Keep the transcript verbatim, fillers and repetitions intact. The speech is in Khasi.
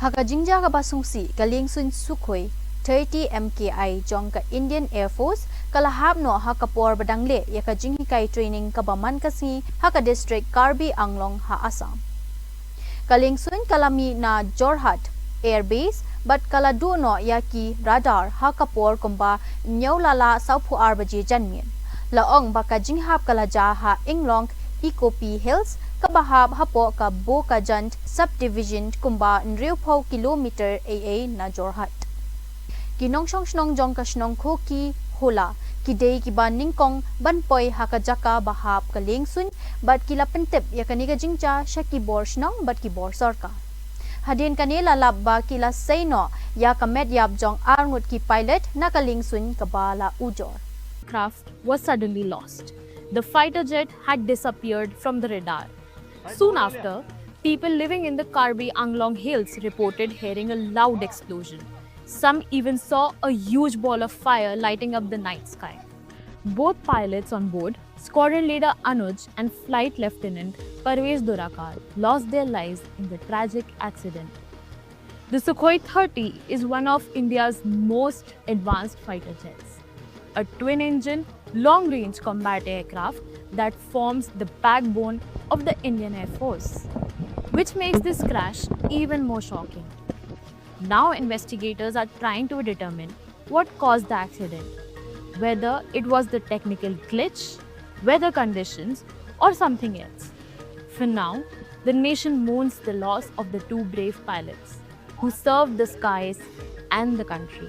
Ha ka jingjia kaba sngewsih, ka liengsuiñ Sukhoi thirty M K I jong ka Indian Air Force ka la hap noh ha ka por ba dang leh ïa ka jinghikai training kaba man ka sngi ha ka district Karbi Anglong ha Assam. Ka liengsuiñ ka la mih na Jorhat Air Base bad ka la duh noh ïa ki radar ha ka por kumba hynñiew la lah sawphew ar baje janmiet. La ong ba ka jinghap ka la jia ha Inglong Ikopi Hills kaba hap hapoh ka Bokajan Subdivision kumba hynriewphew kilometer eiei na Jorhat. Ki nongshong shnong jong ka shnong Khoki Hola ki dei kiba nyngkong ban poi ha ka jaka ba hap ka liengsuiñ bad ki la pyntip ïa kane ka jingjia sha ki bor shnong bad ki bor sorkar. Hadien kane la lap ba ki la sei noh ïa ka met ïap jong arngut ki pilot na ka liengsuiñ kaba la ujor. Craft was suddenly lost. The fighter jet had disappeared from the radar. Soon after, people living in the Karbi Anglong Hills reported hearing a loud explosion. Some even saw a huge ball of fire lighting up the night sky. Both pilots on board, squadron leader Anuj and flight lieutenant Parvez Durakar, lost their lives in the tragic accident. The Sukhoi thirty is one of India's most advanced fighter jets, a twin engine, long range combat aircraft that forms the backbone of the Indian Air Force, which makes this crash even more shocking. Now, investigators are trying to determine what caused the accident, whether it was the technical glitch, weather conditions, or something else. For now, the nation mourns the loss of the two brave pilots who served the skies and the country.